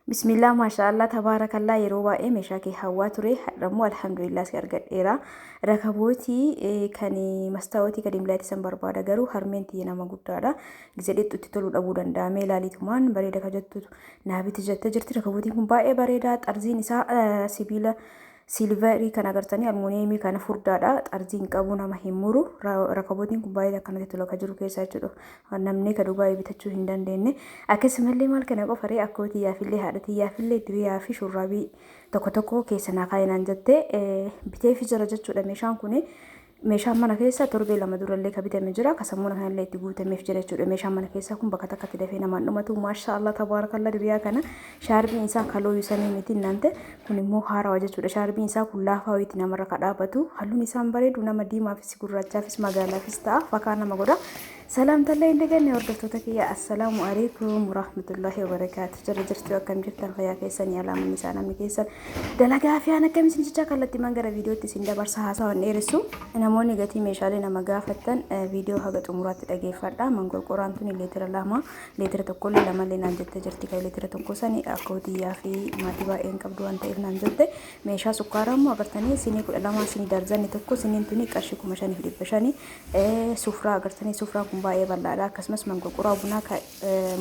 Bismillah, maashaallah, tabaarakallaa. Yeroo baay'ee meeshaa kee hawwaa ture, har'ammoo alhamdulillah si argadheera. Rakabootii kan mastaawotii kan dimlaayitii san barbaada, garuu harmeen tiyya nama guddaadha. Gizee dhixxutti toluu dhabuu danda'a. Mee ilaaliitumaan bareeda ka jettu naa biti jettee jirti. Rakabootiin kun baay'ee bareeda. Xarziin isaa sibiila silverii kan agartanii almuuniyeemii kana furdaadha. Xarziin qabu, nama hin muru. Rakabootiin kun baay'ee akkanatti tola ka jiru keessa jechuudha. Namni ka Dubaayii bitachuu hin dandeenye. Akkasumallee maal kana qofa ree, akkoo xiyyaafillee, haadha xiyyaafillee diriyaa fi shurraabii tokko tokko keessa naa kaayinaan jettee biteefi jira jechuudha. Meeshaan kuni meeshaan mana keessa torbee 2 durallee ka bitame jira. Ka sammuuna kanallee itti guutameef jira jechuudha. Meeshaan mana keessaa kun bakka takkatti dafee namaan dhumatu. Maasha Allah, tabaarakalla. Diriyaa kana shaarbiin isaa kalooyu sanii miti nante, kun immoo haarawaa jechuudha. Shaarbiin isaa kun laafaa wayiiti namarra ka dhaabatu. Halluun isaan bareedu, nama diimaafis gurraachaafis magaalaafis ta'a, fakaa nama godha. Salaamtallee hin daganne. Hordoftoota kiyya, assalaamu alaikum warahmatullahi wabarakaatu. Jira jirtu, akkam jirtan? Fayyaa keessanii, alaamanni isaa namni keessan dalagaa fi aan akkam isin jechaa, kallattii man gara viidiyootti isin dabarsa, haasawaan dheeressu. Namoonni gatii meeshaalee nama gaafattan viidiyoo haga xumuraatti dhageeffadha. Mangorqoraan tuni leetira 2, leetira tokkollee lamallee naan jettee jirti. Kan leetira tokko sani akka hotiyyaa fi maatii baay'een qabdu waan ta'eef naan jette. Meeshaa sukkaaraa immoo agartanii, sinii 12, sinii darzanni tokko, siniin tuni qarshii 5,500. Sufraa agartanii, sufraan kun baay'ee bal'aadha. Akkasumas mangorqoraa bunaa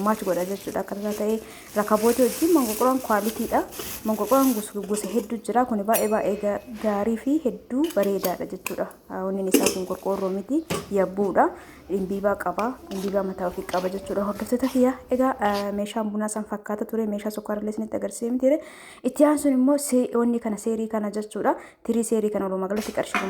match godha jechuudha. Akkasumas ta'ee rakaboota wajjin mangorqoraan qualitydha. Mangorqoraan gosa hedduu jira. Kun baay'ee baay'ee gaarii fi hedduu bareedaadha jechuudha. Wanni isaa kun qorqoorroo miti, yabbuudha. Dhimbiibaa qaba. Dhimbiibaa mataa ofii qaba jechuudha. Hordoftoota kiyya, egaa meeshaan bunaa san fakkaata ture. Meeshaa sukkaarallee isinitti agarsiisee miti. Itti aansuun immoo wanni kana seerii kana jechuudha. Tirii seerii kana walumaa galatti qarshii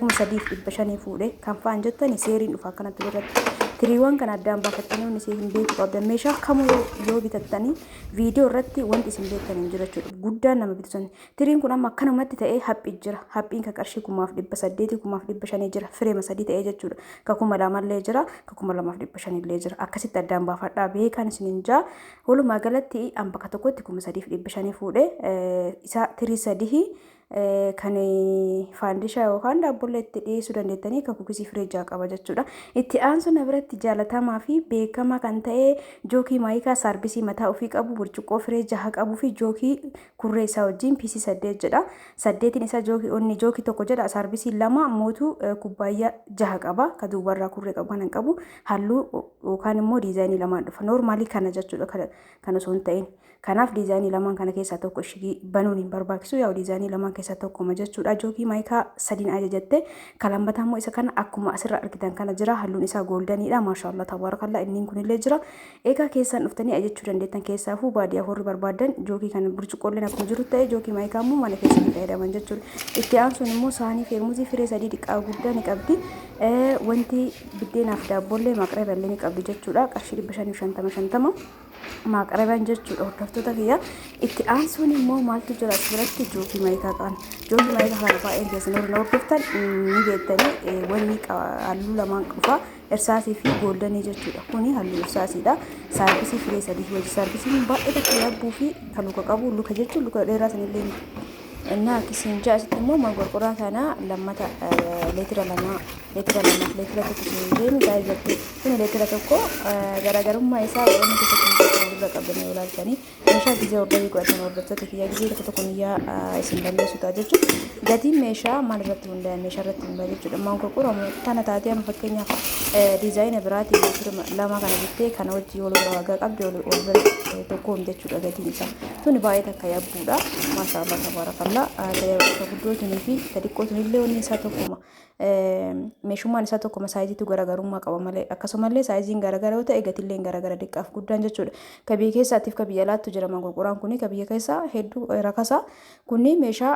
3,500 fuudhe. Kan fa'aan jettani, seeriin dhufa akkanatti irratti. Tiriiwwan kana addaan baafattanii wanni isin beekuu qabdan, meeshaa kamuu yoo bitattanii viidiyoo irratti wanti isin beektan hin jiru jechuudha. Guddaan nama bitu san. Tiriin kun amma akkanumatti ta'ee haphii jira. Haphiin ka qarshii 1,800, 1,500 jira. Fireema sadii ta'ee jechuudha. Ka 2,000llee jira. Ka 2,500llee jira. Akkasitti addaan baafadhaa beekaan isin hin jaa. Walumaa galatti an bakka tokkotti 3,500 fuudhe. Isa tirii sadii kan faandishaa yookaan daabbollee itti dhiyeessuu dandeettanii, kan kukisii fireejaa qaba jechuudha. Itti aansuun biratti jaalatamaa fi beekamaa kan ta'e jookii maayikaa saarbisii mataa ofii qabu, burcuqqoo firee jaha qabuu fi jookii kurree isaa wajjin piisii saddeet jedha. Saddeetiin isaa jookii onni jookii tokko jedha, saarbisii lama mootuu kubbaayyaa jaha qaba. Ka duubarraa kurree qabu kan hin qabu, halluu yookaan immoo diizaayinii lamaan dhufa. Normaalii kana jechuudha, kan osoo hin ta'in. Kanaaf diizaayinii lamaan kana keessaa tokko ishii banuun hin barbaachisu. Yaa'u diizaayinii lamaan keessaa tokkoma jechuudha. Jookii maayikaa sadiin ajajatte. Kan lammataa immoo isa kana akkuma asirra argitan kana jira. Halluun isaa goldeniidha. Maashaallah, tabaarakallaa, inni kunillee jira. Egaa keessaan dhuftanii ajajachuu dandeettan, keessaafuu baadiyyaa warri barbaadan jookii kana, burcuqqoolleen akkuma jiru ta'e, jookii maayikaa immoo mana keessatti fayyadaman jechuudha. Itti aansuun immoo saanii feermuzii firee sadii xiqqaa guddaa ni qabdi. Wanti biddeenaaf daabboollee maaqreeballee ni qabdi jechuudha. Qarshii 550 50 maaqreban jechuudha, hordoftoota kiyya. Itti aansuun immoo maaltu jira as biratti? Jookii maayikaa qaban. Jookii maayikaa kana baay'een keessan warri hordoftan ni beektanii. Wanni halluu lamaan dhufa. Irsaasii fi goldenii jechuudha. Kuni halluu irsaasiidha. Saarbisii firee sadii wajji. Saarbisiin baay'ee takka yabbuu fi kan luka qabu, luka jechuun luka dheeraa sanillee miti. Innaa akkasiin ja'a. Asitti immoo mangorqoraa kana lammata leetira 2, leetira 2, leetira 1 isin deemi taa'ee jirti. Kun leetira 1, garaagarummaa isaa warroonni keessatti walirra qabdanii yoo ilaaltanii, meeshaa gizee orderii godhatan, hordoftoota kiyyaa, gizee tokko tokko niyyaa isin balleessu ta'a jechuudha. Gatiin meeshaa maal irratti hundaa'e? Meeshaa irratti hundaa'e jechuudha. Mangorqoraa tana taatee amma fakkeenyaaf diizaayina biraatiin leetira 2 kana bittee kana wajjii wal bira waagaa qabdi, wal bira tokkoom jechuudha gatiin isaa. Tuni baay'ee takka yabbuudha. Maashaallah, tabaarakallaa. Ta guddoo tunii fi ta xiqqoo tunillee wanni isaa tokkuma. Meeshummaan isaa tokkuma, saayiziitu garaagarummaa qaba malee. Akkasumallee saayiziin garaagara yoo ta'e gatilleen garaagara, xiqqaaf guddaan jechuudha. Ka biyya keessaatiif ka biyya alaattu jira mangorqoraan kuni. Ka biyya keessaa hedduu rakasa. Kuni meeshaa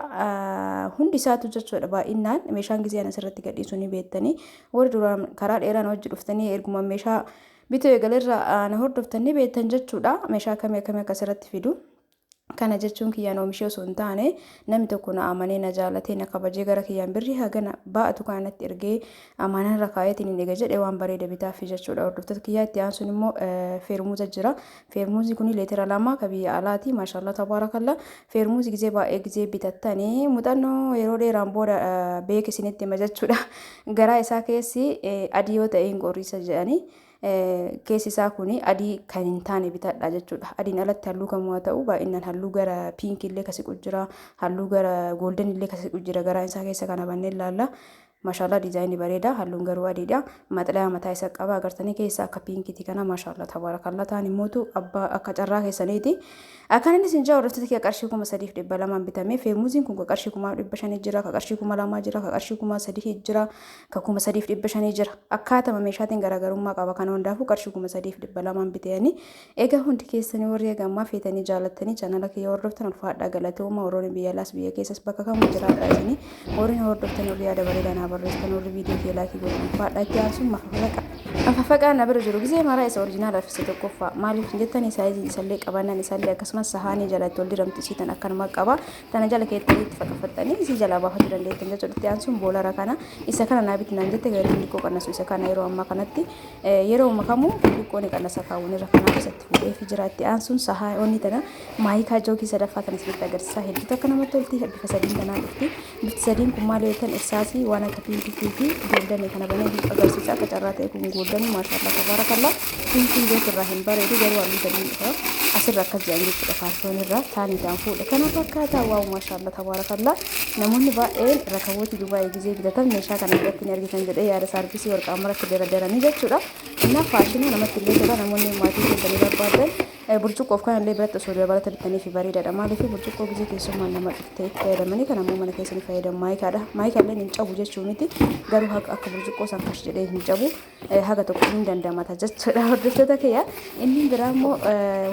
hundi isaatu jechuudha baay'inaan meeshaan gizee asirratti gadhiisu ni beektanii. Warri duraan karaa dheeraan hojii dhuftanii erguma meeshaa bituu eegalerra na hordoftan ni beektan jechuudha. Meeshaa akkamii akkamii akka asirratti fidu. Kana jechuun kiyyaan oomishee osoo hin taane, namni tokko na amanee, na jaalatee, na kabajee gara kiyyaan birrii hagana baa'atu kana natti ergee amanaan irra kaayeetiin hin eega jedhe, waan bareeda bitaafi jechuudha. Hordoftoota kiyyaa, itti aansuun immoo feermuuza jira. Feermuuzi kun leetira 2 ka biyya alaati. Maashaallah, tabaarakallaa. Feermuuzi gizee baay'ee gizee bitattanii muuxannoo yeroo dheeraan booda beek isinitti hima jechuudha. Garaa isaa keessi adii yoo ta'e hin qorriisa jedhanii. Keessi isaa kun adii kan hin taane bitadha jechuudha. Adiin alatti halluu kamuu haa ta'u, baay'inaan halluu gara piinkii illee kasi jira, halluu gara golden illee kasi jira. Garaan isaa keessa kana banneen ilaalla. Maashaallah, diizaayinii bareeda, halluun garuu adiidha. Maxxalaa mataa isaa qaba, agartanii keessa akka piinkiiti kana. Maashaallah, tabaarakallaa. Ta'an immootu abbaa akka carraa keessaniiti. Akkan inni isin jaa, hordoftoota kiyya, qarshii 3200 bitame. Feermuuziin kun ka qarshii 1500 jira, ka qarshii 2000 jira, ka qarshii 3000 jira, ka 3500 jira. Akkaatama meeshaatiin garaagarummaa qaba. Kana hundaafuu qarshii 3200 bitanii. Egaa hundi keessanii warri eegammaa feetanii jaalattanii chaanala kiyya hordoftan, ulfaadhaa, galatooma. Warroonni biyya alaas biyya keessas bakka kamuu jiraadhaa, isinii warri hordoftan, warri yaada bareedaa naa barreessitan, warri viidiyoo kee like godhan, ulfaadhaa. Itti aansuun mafafaqa. Mafafaqaa na bira jiru gizee maraa isa original fi isa tokkoffaa. Maaliif jettanii, saayiziin isallee, qabannaan isallee, akkasumas sahaanii jalatti ol diramtu isii tan akkanuma qaba. Tana jala keettanii itti faqafattanii isii jalaa baafachuu dandeettan jechuudha. Itti aansuun boolara kana, isa kana naa biti naan jette. Gatiin xiqqoo qannasu isa kana yeroo ammaa kanatti, yeroo kamuu xiqqoo ni qannasa kaawwan irra, kanaaf isatti fuudhee fi jira. Itti aansuun sahaa onni tana maayikaa jookii sadaffaa tana isinitti agarsiisa. Hedduutu akka namatti tolti. Bifa sadiin tanaan dhufti. Bifti sadiin kun maal yoo ta'an, irsaasii waan akka piinkii fi goldenii kana banee agarsiisa. Akka carraa ta'e kun goldenii, maashaallah, tabaarakallaa. Piinkiin jookii irraa hin bareedu, garuu halluu sadiin dhufa. Asirra akkas jedhan jechuudha. Kaartoon irra taanii ta'an fuudhe kana fakkaata. Wow, maashaallah, tabaarakallaa. Namoonni baay'een rakabooti Dubaayii gizee bitatan meeshaa kana biratti ni argitan jedhee yaada. Saarbisii warqaa maratti daradaranii jechuudha. Inna faashina namatti illee tola. Namoonni maatii keessanii barbaadan burcuqqoof kanallee biratti osoo dabalata bitanii fi bareedaadha. Maaliif, burcuqqoo gizee keessummaan nama dhuftee itti fayyadamanii, kan ammoo mana keessanii fayyadamu maayikaadha. Maayikaallee hin cabu jechuu miti, garuu haga akka burcuqqoo san kash jedhee hin cabu, haga tokko hin dandamata jechuudha, hordoftoota kiyya. Inni biraa immoo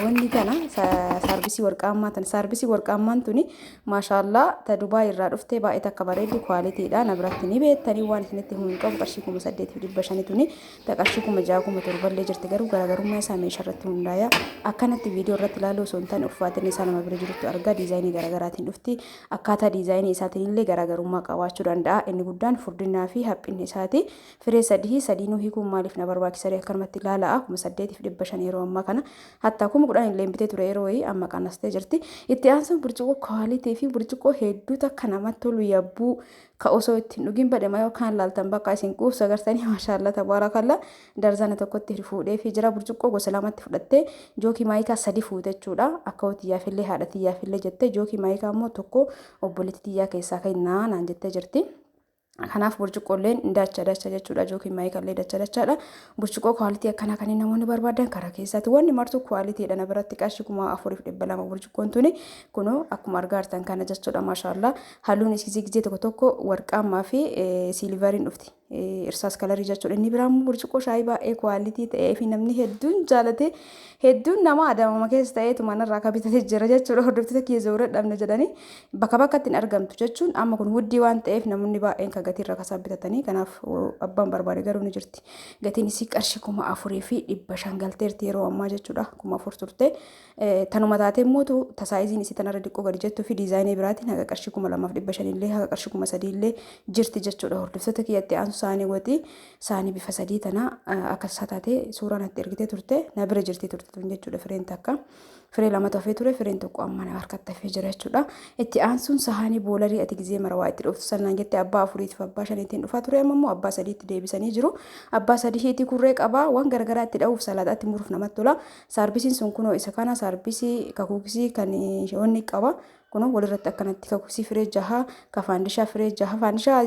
wanni kana saarbisii warqaammaa tana. Saarbisii warqaammaan tuni, maashaallaa, ta Dubaay irraa dhuftee baay'ee takka bareeddi, qualityidha. Na biratti ni beektanii, waan isinitti himuu hin qabu. Qarshii 8500 tuni. Ta qarshii 6000, 7000llee jirti, garuu garaagarummaa isaa meeshaa irratti hundaaya. Akkanatti viidiyoo irratti ilaaluu osoo hin taane, ulfaatinni isaa nama bira jirutti argaa. Diizaayinii garaagaraatiin dhufti. Akkaataa diizaayinii isaatiin illee garaagarummaa qabaachuu danda'a. Inni guddaan furdinnaa fi haphinni isaati. Firee sadii sadiinuu hiikuun maaliif na barbaachisa? Akkanumatti ilaala'a. 8500 yeroo ammaa kana. Hatta 10,000 illee bitee ture yeroo wayii, amma qannastee jirti. Itti aansuun burcuqqoo quality fi burcuqqoo hedduu takka namatti tolu, yabbuu ka osoo ittiin dhugin badhama yookaan laaltan bakka isin quubsu agartanii. Maashaallaa, tabaarakallaa. Darzana tokkotti fuudhee fi jira. Burcuqqoo gosa lamatti fudhattee, jookii maayikaa sadi fuute jechuudha. Akka tiyyaafillee haadha tiyyaafillee jettee, jookii maayikaa immoo tokko obboleettii tiyyaa keessaa kennaa naan jettee jirti. Kanaaf burcuqqoolleen dacha dacha jechuudha. Jookiin maayikallee dacha dachaadha. Burcuqqoo quality akkanaa kanneen namoonni barbaadan karaa keessaati. Wanni martuu qualityidha na biratti. Qarshii 4200 burcuqqoon tuni, kunoo akkuma argaa jirtan kana jechuudha. Maashaallaa, halluun isii gizee tokko tokko warqaammaa fi silveriin dhufti. Irsaas colorii jechuudha. Inni biraa immoo burcuqqoo shaayii baay'ee quality ta'ee fi namni hedduun jaalate, hedduun nama Adaamama keessa ta'eetu manarraa akka bitatee jira jechuudha. Hordoftoota kiyya, zoora dhabne jedhanii bakka bakkatti hin argamtu jechuun, amma kun wuddii waan ta'eef namoonni baay'een kan gatii irra kasaa bitatanii, kanaaf abbaan barbaade garuu ni jirti. Gatiin isii qarshii 4500 galteerti yeroo ammaa jechuudha. 4000 turte. Tanuma taatee immoo tasaayiziin isii tanarra xiqqoo gadi jettuu fi diizaayinii biraatiin haga qarshii 2500 illee, haga qarshii 3000 illee jirti jechuudha. Hordoftoota kiyyatti aansu saanii waxii, saanii bifa sadii tana akka isaa taatee suuraa natti ergitee turte, na bira jirti turte tun jechuudha. Fireen takka. Firee lamatu hafee ture, fireen tokko amma na harkatti hafee jira jechuudha. Itti aansuun sahaanii boolarii ati gizee mara waa itti dhuftu sannaan jette, abbaa afuriitiif abbaa shaniitiin dhufaa ture, amma immoo abbaa sadiitti deebisanii jiru. Abbaa sadiitii kurree qabaa, waan garagaraa itti dha'uuf, salaaxaatti muruuf namatti tola. Saarbisiin sun kunoo isa kana, saarbisii kakuukisii kan wanni qaba. Kunoo walirratti akkanatti kakuukisii firee jaha, ka faandishaa firee jaha. Faandishaa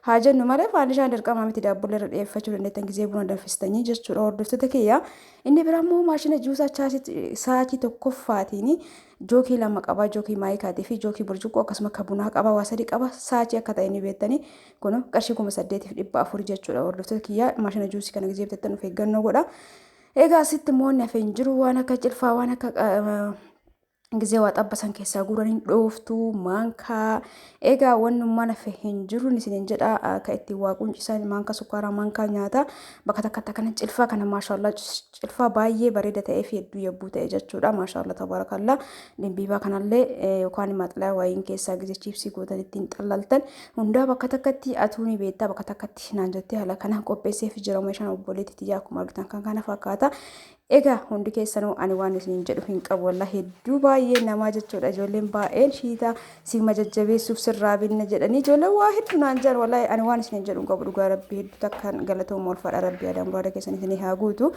haa jennu malee faandishaan dirqama miti, daabbollee irra dhiyeeffachuu dandeettan gizee buna danfistanii jechuudha, hordoftoota kiyya. Inni biraa immoo maashina juusaa saachii tokkoffaatiin jookii lama qaba, jookii maayikaatii fi jookii burcuqqoo, akkasuma ka bunaa qaba, waa sadi qaba. Saachii akka ta'e ni beektanii, kun qarshii 8400 jechuudha, hordoftoota kiyya. Maashina juusii kana gizee bitattan of eeggannoo godha. Egaa asitti immoo inni hafee hin jiru, waan akka cilfaa, waan akka gizee waa xabbasan keessaa guuranii dhooftuu, maankaa. Egaa wannummaan hafe hin jiru isiniin jedha. Akka ittiin waa quncisan, maankaa sukkaaraa, maankaa nyaataa, bakka takkatti akkana cilfaa kana. Maashaallaa, cilfaa baay'ee bareeda ta'ee fi hedduu yabbuu ta'e jechuudha. Maashaallaa, tabaarakallaa. Dhimbiibaa kanallee yookaan maxxalaa wayiin keessaa gizee chiipsii gootan ittiin xallaltan hundaa bakka takkatti atuu ni beektaa, bakka takkatti naan jettee haala kanaan qopheesseef jira. Meeshaan obboleettii tiyyaa akkuma argitan kan kana fakkaata. Egaa hundi keessanuu ani waan isiniin jedhu hin qabu, wallahi hedduu baay'ee namaa jechuudha. Ijoolleen baay'een shiitaa sima jajjabeessuuf sirraa binna jedhanii ijoolleen waa hedduu naan jedhan. Wallahi ani waan isiniin jedhu hin qabu, dhugaa Rabbii hedduu takkaan galatooma, ulfaadha. Rabbii aadaa muraada keessan isinii haa guutu.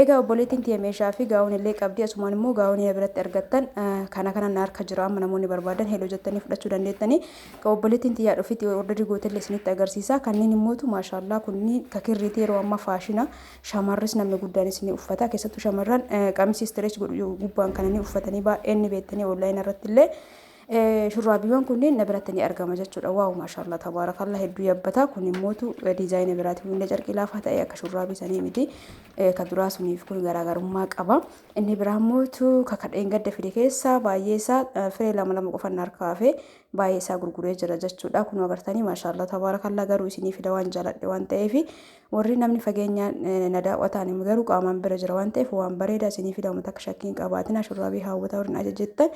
Egaa obboleettiin tiyya meeshaa fi gaa'oon illee qabdi. Asumaan immoo gaa'oon biratti argattan kana kana na harka jira. Amma namoonni barbaadan heloo jettanii fudhachuu dandeettanii. Ka obboleettiin tiyyaa dhufiti orderii gootellee isinitti agarsiisa. Kanneen immootu maashaallah, kunniin ka kirriiti, yeroo ammaa faashina, shamarris namni guddaanis ni uffata. Keessattuu shamarran qamisii stretch godhu gubbaan kana ni uffatanii baay'een ni beektanii. Online irratti illee shurraabiiwwan kunneen na biratti ni argama jechuudha. Wow, maashaallah, tabaarakallah, hedduu yabbata. Kun immootu diizaayina biraati. Hundee carqii laafaa ta'e, akka shurraabii sanii miti. Ka duraa suniif kun garaagarummaa qaba. Inni biraa immootu kakadheen gadda fide keessaa baay'ee isaa firee lama lama qofan harkaa hafe, baay'ee isaa gurguree jira jechuudha. Kun agartanii, maashaallah, tabaarakallah, garuu isinii fida waan jaaladhe waan ta'eef, warri namni fageenyaan na daawwataan garuu qaamaan bira jira waan ta'eef, waan bareedaa isinii fida, uummata akka shakkii hin qabaatina. Shurraabii haawwataa warri ajajjettan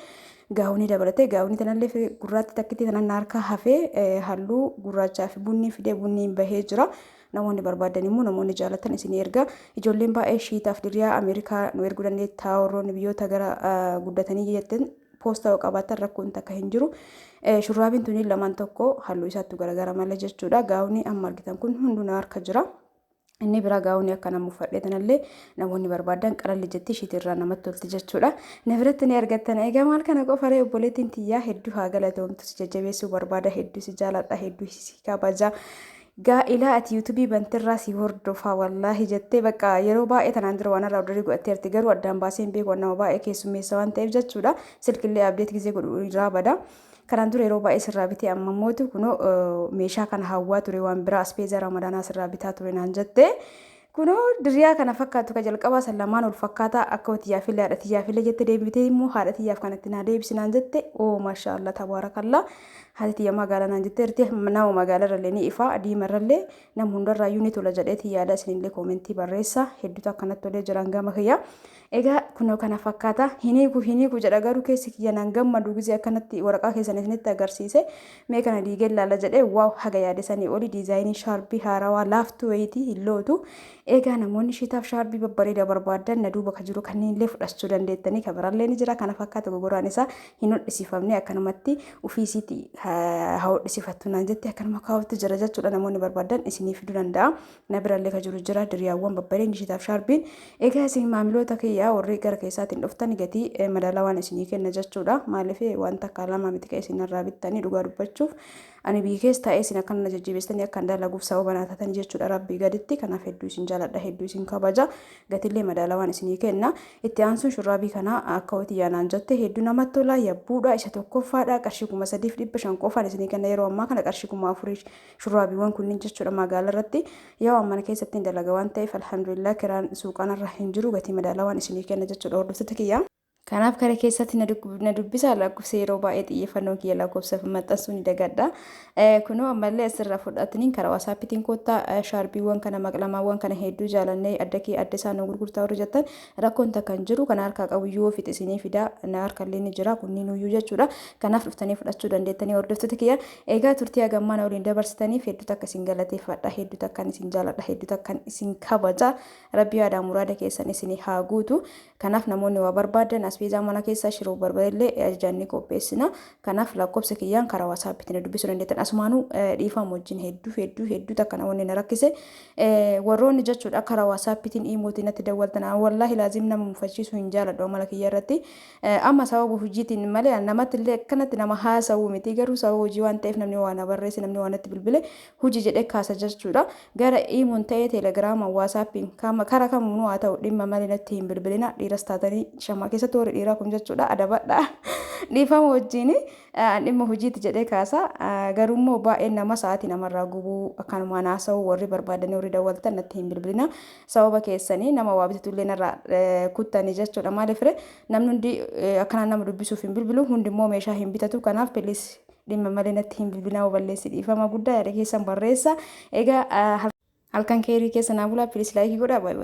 gaawunii dabalatee, gaawunii tanallee gurraatti takkitti tanan harkaa hafee, halluu gurraachaa fi bunnii fidee bunniin bahee jira. Namoonni barbaadan immoo, namoonni jaalatan isinii erga. Ijoolleen baay'ee shiitaaf diriyaa Ameerikaa nu erguu dandeettaa, warroonni biyyoota gara guddatanii jettan poostaa yoo qabaatan rakkoon takka hin jiru. Shurraabiin tuni lamaan tokko, halluu isaattu garagara malee jechuudha. Gaawunii amma argitan kun hunduu harka jira. Inni biraa gaawunii akka nama uffadhee tanallee namoonni barbaadan qalalli jetti, ishiitirraa namatti tolti jechuudha. Na biratti ni argattan. Egaa maal kana qofaree, obboleettiin tiyyaa hedduu haa galatoomtu, si jajjabeessuu barbaada, hedduu si jaaladha, hedduu si kabaja. Gaa'ilaa ati yuutuubii bantirraa si hordofaa wallaahi jettee, bakka yeroo baay'ee tanaan dura waan irraa orderii godhatteerti, garuu addaan baasee hin beeku, nama baay'ee keessummeessa waan ta'eef jechuudha. Silkillee update gisee godhu irraa bada. Kanaan dura yeroo baay'ee sirraa bitee, amma mootu kunoo meeshaa kana hawwaa ture, waan biraa aspeezaa Ramadaanaa sirraa bitaa ture naan jette. Kunoo diriyaa kana fakkaatu ka jalqabaa san lamaan ol fakkaataa, akka tiyyaafillee haadha tiyyaafillee jette, deebitee immoo haadha tiyyaaf kanatti naa deebisi naan jette. Oo, maashaallah, tabaarakallah, haati tiyya magaalaa naan jette jirti. Nama magaalaa irrallee ni ifa, diima irrallee nama hundarraayyuu ni tola jedheeti yaada. Isinillee koomentii barreessa, hedduutu akkanatti tolee jiran gama kiyya. Egaa kunoo kana fakkaata. Hiniiku hiniiku jedha, garuu keessi kiyya naan gammadu gisee akkanatti waraqaa keessan isinitti agarsiise. Mee kana diigee ilaala jedhee, wow, haga yaade sanii oli diizaayinii shaarbii haarawaa laaftuu wayiitii hin lootu. Egaa namoonni shiitaaf shaarbii babbareeda barbaadan na duuba ka jiru kanneen illee fudhachuu dandeettanii. Ka birallee ni jira, kana fakkaata. Gogoraan isaa hin hodhisiifamne, akkanumatti ofiisiitti haa hodhisiifattu naan jette, akkanuma kaawwatti jira jechuudha. Namoonni barbaadan isinii fiduu danda'a. Na birallee ka jiru jira diriyaawwan babbareedni shiitaaf shaarbiin. Egaa isin maamiloota kiyyaa warri gara keessaatiin dhuftan gatii madaalawaan isinii kenna jechuudha. Maaliif, waan takka lama miti kan isin irraa bittanii. Dhugaa dubbachuuf ani biyya keessa taa'ee isin akkana na jajjabeessitanii akkan dalaguuf sababa naa taatanii jechuudha Rabbii gaditti. Kanaaf hedduu isin jaaladha, hedduu isin kabaja, gatillee madaalawaan isinii kenna. Itti aansuun shurraabii kana akka hotiyyaa naan jette, hedduu namatti tola, yabbuudha, isa tokkoffaadha. Qarshii 3500 qofaan isinii kenna. Yeroo ammaa kana qarshii 4000 shurraabiiwwan kunniin jechuudha magaalaa irratti. Yoo mana keessatti hin dalaga waan ta'eef, alhamdulillah, kiraan suuqaan irra hin jiru, gatii madaalawaan isinii kenna jechuudha, hordoftoota kiyya. Kanaaf kara keessatti na dubbisa. Lakkoofsa yeroo baay'ee xiyyeeffannoo kiyya lakkoofsa maxxansuu ni dagadha. Kunoo ammallee asirraa fudhataniin karaa waasaappiitiin koottaa. Shaarbiiwwan kana, maqlamaawwan kana hedduu jaalannee, adda kee adda isaa nu gurgurtaa warri jettan rakkoon takka hin jiru. Kana harkaa qabu yoo fixe isinii fida, na harkallee ni jira kunniin iyyuu jechuudha. Kanaaf dhuftanii fudhachuu dandeettanii, hordoftoota kiyya. Egaa turtii hagammaa na waliin dabarsitaniif hedduu takka isin galateeffadha. Hedduu takkan isin jaaladha. Hedduu takkan isin kabaja. Rabbi yaada muraada keessan isinii haa guutu. Kanaaf namoonni waa barbaadan, asbeezaa mana keessaa, shiroo barbaadillee ajajaan ni qopheessina. Kanaaf lakkoofsa kiyyaan karaa waasaappiitti na dubbisuu dandeettan. Asumaanuu dhiifama wajjin, hedduu hedduu hedduu takka namoonni na rakkise. Warroonni jechuudha karaa waasaappiitiin, iimootiin natti dawwaltan, wallaahi laazim nama mufachiisuu hin jaaladhu amala kiyya irratti. Amma sababa hojiitiin malee namatti illee akkanatti nama haasa'uu miti, garuu sababa hojii waan ta'eef namni waa na barreesse, namni waa natti bilbile hojii jedhee kaasa jechuudha. Gara iimoon ta'ee, teelegiraamaan, waasaappiin, kara kamuunuu haa ta'u, dhimma malee natti hin bilbilina. Dhiiras taatanii shamaa, keessattuu warri dhiiraa kun jechuudha, adabadha. Dhiifama wajjin, dhimma hojiiti jedhee kaasa. Garuu immoo baay'een nama sa'aatii namarraa gubuu, akkanumaan haasa'uu warri barbaadanii warri dawwaltan natti hin bilbilina. Sababa keessanii nama waa bitatullee narraa kuttanii jechuudha. Maaliif ree, namni hundi akkanaan nama dubbisuuf hin bilbilu, hundi immoo meeshaa hin bitatu. Kanaaf please, dhimma malee natti hin bilbilinaa, balleessi, dhiifama guddaa, yaada keessan barreessa. Egaa halkan keerii keessa naa bulaa, please like godhaa, baay'ee.